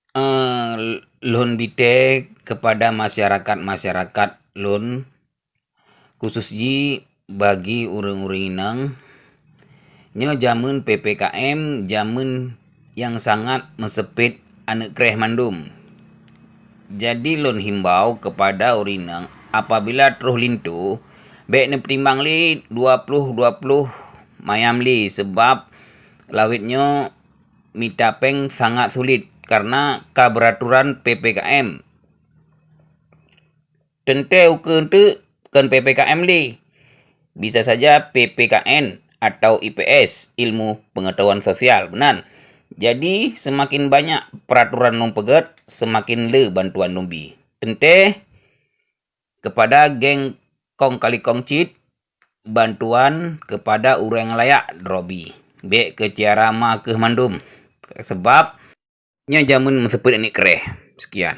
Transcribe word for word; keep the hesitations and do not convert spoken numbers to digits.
Eh, lôn bite kepada masyarakat-masyarakat lôn, khusus jih bagi ureuëng-ureuëng inong, nyoe jamén P P K M, jamén nyang sangat meuseupiet aneuëk kréh mandum. Jadi lôn himbau kepada ureuëng inong, apabila troh linto, bék neupeutimang lé dua ploh dua ploh mayam lé, seubab lawét nyoe mita péng sangat sulit karena ka beuraturan P P K M. Teuntée ukeue teuk kon P P K M lé, bisa saja P P K N atau I P S, ilmu pengetahuan sosial, meunan. Jadi, seumaken banyak peuraturan lôn peugét, seumaken le bantuan lôn bi. Teuntée, kepada geng kong kali kong cit, bantuan kepada ureuëng layak droe bi. Bék keu cara ma kheueh mandum, seubab nyoe jamén meuseupiet aneuëk kréh. Sekian.